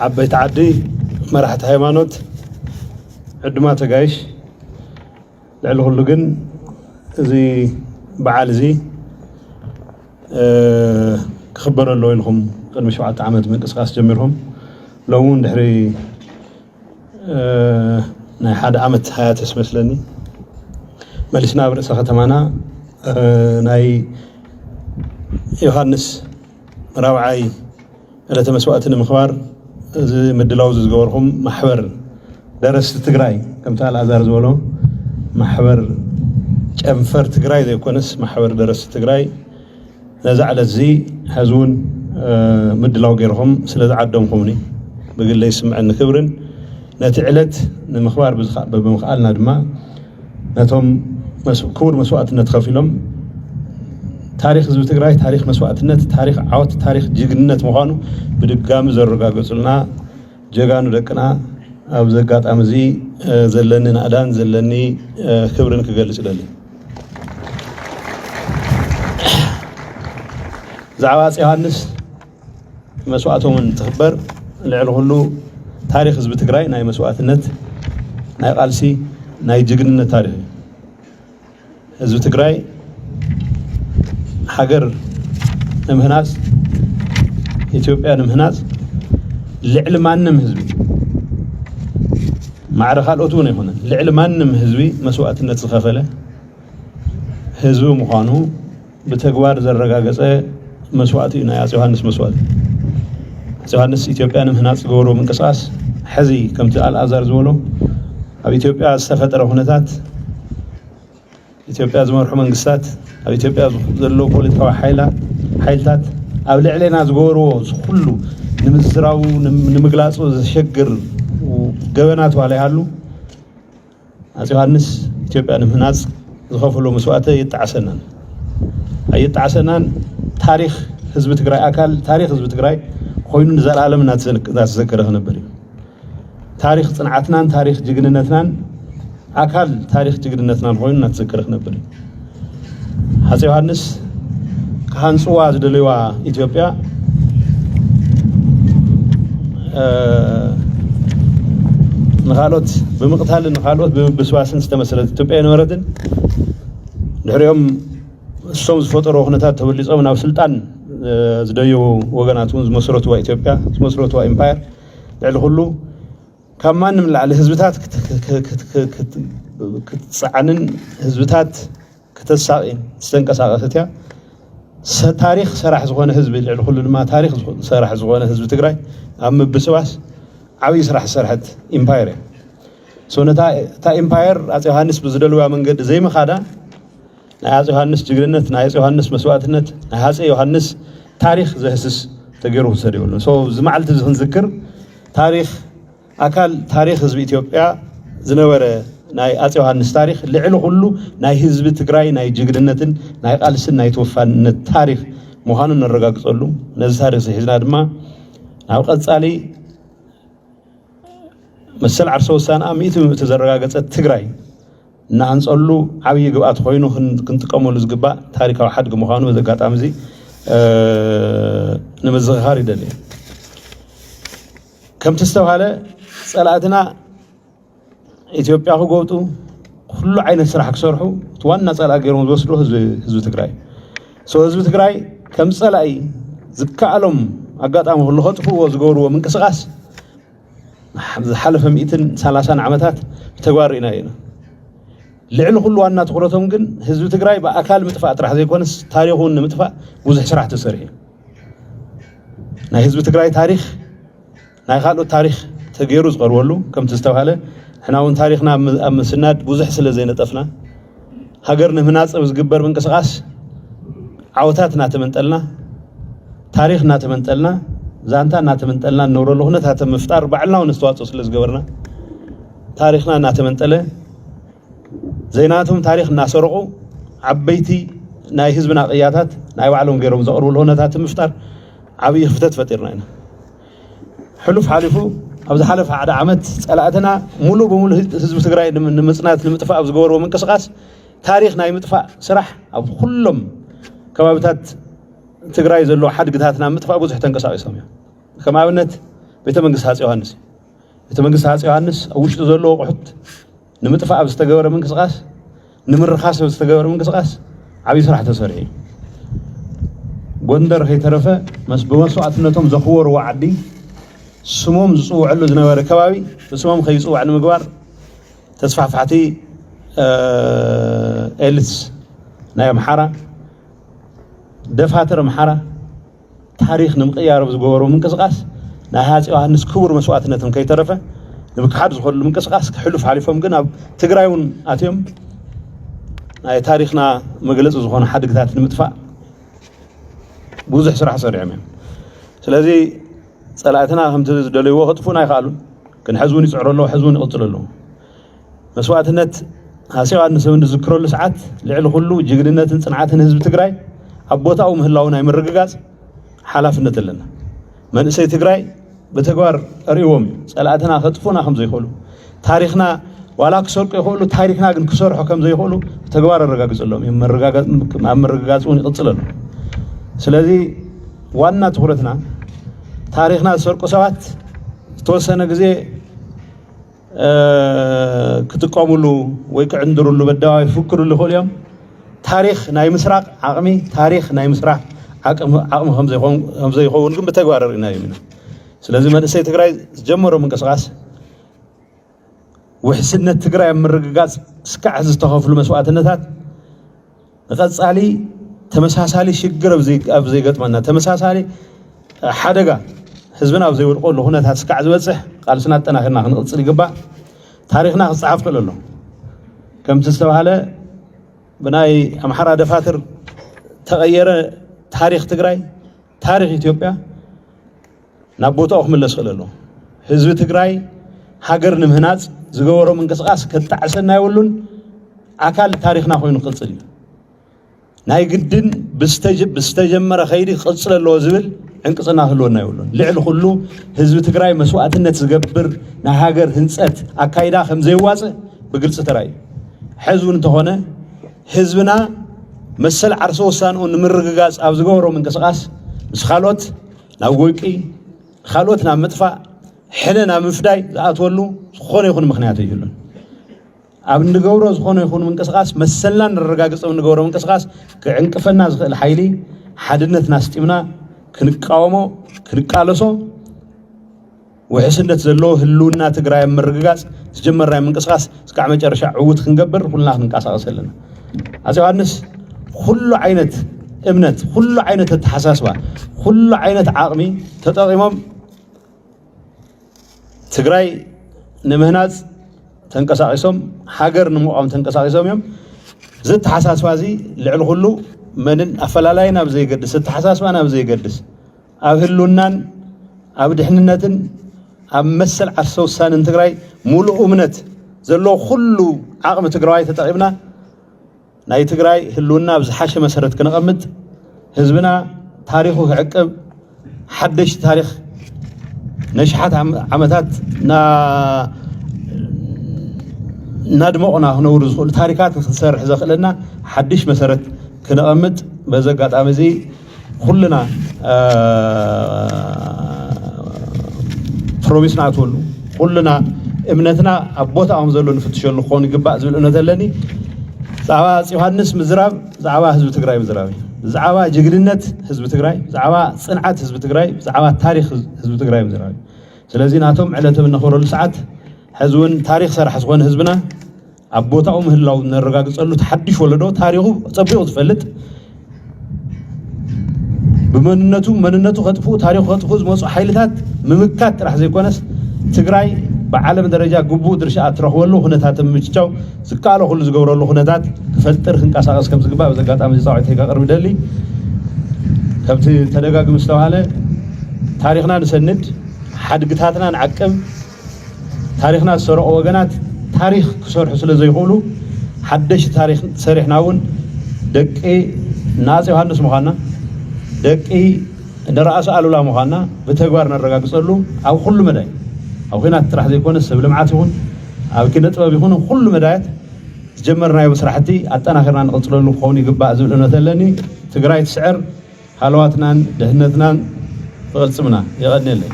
ዓበይቲ ዓዲ፣ መራሕቲ ሃይማኖት፣ ዕዱማት ኣጋይሽ፣ ልዕሊ ኩሉ ግን እዚ በዓል እዚ ክኽበር ኣለዎ ኢልኩም ቅድሚ ሸውዓተ ዓመት ምንቅስቃስ ጀሚርኩም፣ ሎሚ እውን ድሕሪ ናይ ሓደ ዓመት ሃያተስ መስለኒ መሊስና ኣብ ርእሰ ከተማና ናይ ዮሃንስ ራብዓይ ዕለተ መስዋእቲ ንምኽባር እዚ ምድላው እዚ ዝገበርኩም ማሕበር ደረስቲ ትግራይ፣ ከምቲ ኣልኣዛር ዝበሎ፣ ማሕበር ጨንፈር ትግራይ ዘይኮነስ ማሕበር ደረስቲ ትግራይ፣ ነዚ ዕለት እዚ ሕዚ እውን ምድላው ገይርኩም ስለ ዝዓደምኩምኒ ብግለይ ዝስምዐኒ ክብርን ነቲ ዕለት ንምኽባር ብምኽኣልና ድማ ነቶም ክቡር መስዋእትነት ከፊሎም ታሪኽ ህዝቢ ትግራይ ታሪኽ መስዋእትነት፣ ታሪኽ ዓወት፣ ታሪኽ ጅግንነት ምዃኑ ብድጋሚ ዘረጋገፁልና ጀጋኑ ደቅና ኣብዚ ኣጋጣሚ እዚ ዘለኒ ናእዳን ዘለኒ ክብርን ክገልፅ ይደሊ። ብዛዕባ ኣፄ ዮሃንስ መስዋእቶም እንትኽበር ልዕሊ ኩሉ ታሪኽ ህዝቢ ትግራይ ናይ መስዋእትነት፣ ናይ ቃልሲ፣ ናይ ጅግንነት ታሪኽ እዩ። ህዝቢ ትግራይ ሃገር ንምህናፅ፣ ኢትዮጵያ ንምህናፅ ልዕሊ ማንም ህዝቢ፣ ማዕረ ካልኦት እውን ኣይኮነን፣ ልዕሊ ማንም ህዝቢ መስዋእትነት ዝኸፈለ ህዝቢ ምዃኑ ብተግባር ዘረጋገፀ መስዋእቲ እዩ ናይ ኣፄ ዮሃንስ መስዋእቲ። ኣፄ ዮሃንስ ኢትዮጵያ ንምህናፅ ዝገበርዎ ምንቅስቃስ ሕዚ ከምቲ ኣልኣዛር ዝበሎ ኣብ ኢትዮጵያ ዝተፈጠረ ኩነታት፣ ኢትዮጵያ ዝመርሑ መንግስታት፣ ኣብ ኢትዮጵያ ዘለዉ ፖለቲካዊ ሓይላ- ሓይልታት ኣብ ልዕሌና ዝገበርዎ እዚ ኩሉ ንምዝራቡ ንም- ንምግላፁ ዘሸግር ገበናት ዋላ ይሃሉ ኣፄ ዮሃንስ ኢትዮጵያ ንምህናፅ ዝኸፈሎ መስዋእቲ ኣይጣዓሰናን፣ ኣይጣዓሰናን። ታሪኽ ህዝቢ ትግራይ፣ ኣካል ታሪኽ ህዝቢ ትግራይ ኮይኑ ንዘለኣለም እናተዘን- እናተዘከረ ክነብር እዩ። ታሪኽ ፅንዓትናን ታሪኽ ጅግንነትናን ኣካል ታሪኽ ጅግንነትናን ኮይኑ እናተዘከረ ክነብር እዩ። ኣፄ ዮሃንስ ክሃንፅዋ ዝደለይዋ ኢትዮጵያ እ፣ ንኻልኦት ብምቕታልን ንኻልኦት ብምብስባስን ዝተመሰረት ኢትዮጵያ ኣይነበረትን። ድሕሪኦም እሶም ዝፈጠርዎ ኩነታት ተበሊፆም ናብ ስልጣን እ፣ ዝደየቡ ወገናት እውን ዝመስረትዋ ኢትዮጵያ፣ ዝመስረትዋ ኢምፓየር ልዕሊ ኩሉ ካብ ማንም ንላዕሊ ህዝብታት ክት- ክት- ክት- ክት- ክት- ክትፀዓንን ህዝብታት ክተሳቕን ዝተንቀሳቐሰት እያ። ሰ- ታሪኽ ሰራሕ ዝኾነ ህዝቢ፣ ልዕሊ ኩሉ ድማ ታሪኽ ዝኾ- ሰራሕ ዝኾነ ህዝቢ ትግራይ ኣብ ምብስባስ ዓብዪ ስራሕ ዝሰርሐት ኢምፓየር እያ። ሶ ነታ እታ ኢምፓየር ኣፄ ዮሃንስ ብዝደልዋ መንገዲ ዘይምኻዳ ናይ ኣፄ ዮሃንስ ጅግንነት፣ ናይ ኣፄ ዮሃንስ መስዋእትነት፣ ናይ ሃፀይ ዮሃንስ ታሪኽ ዘህስስ ተገይሩ ክውሰድ የብሉን። ሶ እዚ መዓልቲ እዚ ክንዝክር ታሪኽ ኣካል ታሪኽ ህዝቢ ኢትዮጵያ ዝነበረ ናይ ኣፄ ዮሃንስ ታሪኽ ልዕሊ ኩሉ ናይ ህዝቢ ትግራይ ናይ ጅግንነትን ናይ ቃልስን ናይ ተወፋይነት ታሪኽ ምዃኑ ነረጋግፀሉ። ነዚ ታሪኽ እዚ ሒዝና ድማ ናብ ቀፃሊ መሰል ዓርሰ ውሳንኣ ሚእቲ ብምእቲ ዘረጋገፀት ትግራይ እናሃንፀሉ ዓብዪ ግብኣት ኮይኑ ክን- ክንጥቀመሉ ዝግባእ ታሪካዊ ሓድጊ ምዃኑ በዚ ኣጋጣሚ እዚ እ፣ ንምዝኽኻር ይደሊ። ከምቲ ዝተባሃለ ፀላእትና ኢትዮጵያ ክጎብጡ ኩሉ ዓይነት ስራሕ ክሰርሑ እቲ ዋና ፀላኢ ገይሮም ዝወስዶ ህዝቢ ህዝቢ ትግራይ። ሶ ህዝቢ ትግራይ ከም ፀላኢ ዝከኣሎም ኣጋጣሚ ኩሉ ከጥፍዎ ዝገብርዎ ምንቅስቃስ ዝሓለፈ ሚእትን ሰላሳን ዓመታት ብተግባር ርኢና ኢና። ልዕሊ ኩሉ ዋና ትኹረቶም ግን ህዝቢ ትግራይ ብኣካል ምጥፋእ ጥራሕ ዘይኮነስ ታሪኹ እውን ንምጥፋእ ብዙሕ ስራሕ ተሰሪሑ እዩ። ናይ ህዝቢ ትግራይ ታሪኽ ናይ ካልኦት ታሪኽ ተገይሩ ዝቐርበሉ ከምቲ ዝተባሃለ ንሕና እውን ታሪኽና ኣብ ም- ኣብ ምስናድ ብዙሕ ስለ ዘይነጠፍና ሃገር ንምህናፅ ኣብ ዝግበር ምንቅስቃስ ዓወታት እናተመንጠልና ታሪኽ እናተመንጠልና ዛንታ እናተመንጠልና ንነብረሉ ኩነታት ምፍጣር ባዕልና እውን ኣስተዋፅኦ ስለ ዝገበርና ታሪኽና እናተመንጠለ ዘይናቶም ታሪኽ እናሰረቑ ዓበይቲ ናይ ህዝብና ቅያታት ናይ ባዕሎም ገይሮም ዘቕርብሉ ኩነታት ምፍጣር ዓብዪ ክፍተት ፈጢርና ኢና። ሕሉፍ ሓሊፉ ኣብ ዝሓለፈ ሓደ ዓመት ፀላእትና ሙሉእ ብሙሉእ ህዝቢ ትግራይ ንም- ንምፅናት ንምጥፋእ ኣብ ዝገበርዎ ምንቅስቃስ ታሪኽ ናይ ምጥፋእ ስራሕ ኣብ ኩሎም ከባብታት ትግራይ ዘለዉ ሓድግታትና ምጥፋእ ብዙሕ ተንቀሳቒሶም እዮም። ከም ኣብነት ቤተ መንግስቲ ሃፀይ ዮሃንስ እዩ። ቤተ መንግስቲ ሃፀይ ዮሃንስ ኣብ ውሽጡ ዘሎ ኣቑሑት ንምጥፋእ ኣብ ዝተገበረ ምንቅስቃስ፣ ንምርኻስ ኣብ ዝተገበረ ምንቅስቃስ ዓብዪ ስራሕ ተሰሪሑ እዩ። ጎንደር ከይተረፈ መስ-፣ ብመስዋእትነቶም ዘኽበርዎ ዓዲ፣ ስሞም ዝፅውዐሉ ዝነበረ ከባቢ ብስሞም ከይፅዋዕ ንምግባር ተስፋሕፋሕቲ ኤሊትስ ናይ ኣምሓራ፣ ደፋትር ኣምሓራ ታሪኽ ንምቕያር ኣብ ዝገበሮ ምንቅስቃስ ናይ ሃፀይ ዮሃንስ ክቡር መስዋእትነትን ከይተረፈ ንምክሓድ ዝኾሉ ምንቅስቃስ ክሕሉፍ ሓሊፎም ግን ኣብ ትግራይ እውን ኣትዮም ናይ ታሪኽና መግለፂ ዝኾኑ ሓድግታት ንምጥፋእ ብዙሕ ስራሕ ሰሪሖም እዮም። ስለዚ ፀላእትና ከምቲ ዝደለይዎ ከጥፉና ኣይከኣሉን። ግን ሕዚ እውን ይፅዕሩ ኣለዉ፣ ሕዚ እውን ይቕፅሉ ኣለዉ። መስዋእትነት ሃፀይ ዮሃንስ ኣብ እንዝክረሉ ሰዓት ልዕሊ ኩሉ ጅግንነትን ፅንዓትን ህዝቢ ትግራይ ኣብ ቦታኡ ምህላው ናይ ምርግጋፅ ሓላፍነት ኣለና። መንእሰይ ትግራይ ብተግባር ርእዎም እዩ። ፀላእትና ከጥፉና ከም ዘይኽእሉ፣ ታሪኽና ዋላ ክሰርቁ ይኽእሉ፣ ታሪኽና ግን ክሰርሑ ከም ዘይኽእሉ ብተግባር ኣረጋግፅሎም እዮም። መረጋገ-፣ ኣብ ምርግጋፅ እውን ይቕፅል ኣሎ። ስለዚ ዋና ትኹረትና ታሪኽና ዝሰርቁ ሰባት ዝተወሰነ ግዜ፣ እ፣ ክጥቀሙሉ ወይ ክዕንድሩሉ በደባባይ ክፍክሩሉ ይኽእሉ እዮም። ታሪኽ ናይ ምስራቕ ዓቕሚ፣ ታሪኽ ናይ ምስራሕ ዓቕሚ፣ ዓቕሚ ከም ዘይኮን-፣ ከም ዘይኸውን ግን ብተግባር ርኢናዮም ኢና። ስለዚ መንእሰይ ትግራይ ዝጀመሮ ምንቅስቃስ ውሕስነት ትግራይ ኣብ ምርግጋፅ እስካዕ ዝተኸፍሉ መስዋእትነታት ንቐፃሊ ተመሳሳሊ ሽግር ኣብ ዘይ-፣ ኣብ ዘይገጥመና፣ ተመሳሳሊ ሓደጋ ህዝብና ኣብ ዘይወድቀሉ ኩነታት እስካዕ ዝበፅሕ ቃልስና ኣጠናኺርና ክንቕፅል ይግባእ። ታሪኽና ክፀሓፍ ክእል ኣሎ። ከምቲ ዝተባህለ ብናይ ኣምሓራ ደፋትር ተቐየረ ታሪኽ ትግራይ፣ ታሪኽ ኢትዮጵያ ናብ ቦታኡ ክምለስ ክእል ኣሎ። ህዝቢ ትግራይ ሃገር ንምህናፅ ዝገበሮ ምንቅስቃስ ከጣዕሰና የብሉን። ኣካል ታሪኽና ኮይኑ ክቕፅል እዩ። ናይ ግድን ብዝተጀ-፣ ብዝተጀመረ ከይዲ ክቕፅል ኣለዎ ዝብል ዕንቅፅና ክህልወና የብሉን። ልዕሊ ኩሉ ህዝቢ ትግራይ መስዋእትነት ዝገብር ናይ ሃገር ህንፀት ኣካይዳ ከም ዘየዋፅእ ብግልፂ ተራእዩ። ሕዚ እውን እንተኾነ ህዝብና መሰል ዓርሰ ውሳንኡ ንምርግጋፅ ኣብ ዝገበሮ ምንቅስቃስ ምስ ካልኦት ናብ ጎይቂ፣ ካልኦት ናብ ምጥፋእ፣ ሕነ ናብ ምፍዳይ ዝኣትወሉ ዝኾነ ይኹን ምኽንያት የብሉን። ኣብ እንገብሮ ዝኾነ ይኹን ምንቅስቃስ መሰልና ነረጋግፅ፣ ኣብ እንገብሮ ምንቅስቃስ ክዕንቅፈና ዝኽእል ሓይሊ ሓድነትና ኣስጢምና ክንቃወሞ፣ ክንቃለሶ፣ ውሕስነት ዘለዎ ህልውና ትግራይ ኣብ ምርግጋፅ ዝጀመርናዮ ምንቅስቃስ እስካዕ መጨረሻ ዕዉት ክንገብር ኩልና ክንንቀሳቐስ ኣለና። ኣፄ ዮሃንስ ኩሉ ዓይነት እምነት፣ ኩሉ ዓይነት ኣተሓሳስባ፣ ኩሉ ዓይነት ዓቕሚ ተጠቒሞም ትግራይ ንምህናፅ ተንቀሳቒሶም፣ ሃገር ንምቋም ተንቀሳቒሶም እዮም። እዚ ኣተሓሳስባ እዚ ልዕሊ ኩሉ መንን ኣፈላላይን ኣብ ዘየገድስ፣ ኣተሓሳስባን ኣብ ዘየገድስ፣ ኣብ ህልውናን ኣብ ድሕንነትን ኣብ መሰል ዓርሰ ውሳንን ትግራይ ሙሉእ እምነት ዘለዎ ኩሉ ዓቕሚ ትግራዋይ ተጠቒምና ናይ ትግራይ ህልውና ኣብ ዝሓሸ መሰረት ክነቐምጥ፣ ህዝብና ታሪኹ ክዕቅብ፣ ሓደሽቲ ታሪኽ ነሽሓት ዓም-፣ ዓመታት እና-፣ እናድመቑና ክነብሩ ዝኽእሉ ታሪካት ክንሰርሕ ዘኽእለና ሓድሽ መሰረት ክነቐምጥ በዚ ኣጋጣሚ እዚ ኩልና፣ እ፣ ፕሮሚስ ንኣትወሉ፣ ኩልና እምነትና ኣብ ቦታኦም ዘሎ ንፍትሸሉ ክኾን ይግባእ ዝብል እምነት ኣለኒ። ብዛዕባ ኣፄ ዮሃንስ ምዝራብ ብዛዕባ ህዝቢ ትግራይ ምዝራብ እዩ። ብዛዕባ ጅግንነት ህዝቢ ትግራይ፣ ብዛዕባ ፅንዓት ህዝቢ ትግራይ፣ ብዛዕባ ታሪኽ ህዝቢ ትግራይ ምዝራብ እዩ። ስለዚ ናቶም ዕለት እነኽብረሉ ሰዓት ሕዚ እውን ታሪኽ ሰራሕ ዝኾነ ህዝብና ኣብ ቦታኡ ምህላው ነረጋግፀሉ፣ እቲ ሓድሽ ወለዶ ታሪኹ ፀቢቑ ዝፈልጥ፣ ብመንነቱ፣ መንነቱ ከጥፍኡ፣ ታሪኹ ከጥፍኡ ዝመፁ ሓይልታት ምምካት ጥራሕ ዘይኮነስ ትግራይ ብዓለም ደረጃ ግቡእ ድርሻ እትረኽበሉ ኩነታት ምምችቻው ዝከኣሎ ኩሉ ዝገብረሉ ኩነታት ክፈጥር ክንቀሳቐስ ከም ዝግባእ በዚ ኣጋጣሚ እዚ ፃውዒተይ ከቕርብ ይደሊ። ከምቲ ተደጋግሚ ዝተባሃለ ታሪኽና ንሰንድ፣ ሓድግታትና ንዓቅብ፣ ታሪኽና ዝሰረቑ ወገናት ታሪኽ ክሰርሑ ስለ ዘይኽእሉ ሓደሽቲ ታሪኽ ሰሪሕና እውን ደቂ ናፀ ዮሃንስ ምዃንና፣ ደቂ ንራእሲ ኣሉላ ምዃንና ብተግባር ነረጋግፀሉ ኣብ ኩሉ መዳይ፣ ኣብ ኲናት ጥራሕ ዘይኮነ ሰብ ልምዓት ይኹን ኣብ ኪነ ጥበብ ይኹን ኩሉ መዳያት ዝጀመርናዮ ስራሕቲ ኣጠናኺርና ንቕፅለሉ ክኸውን ይግባእ ዝብል እምነት ኣለኒ። ትግራይ ትስዕር፣ ሃለዋትናን ድሕነትናን ብቕልፅምና። የቐንየለይ።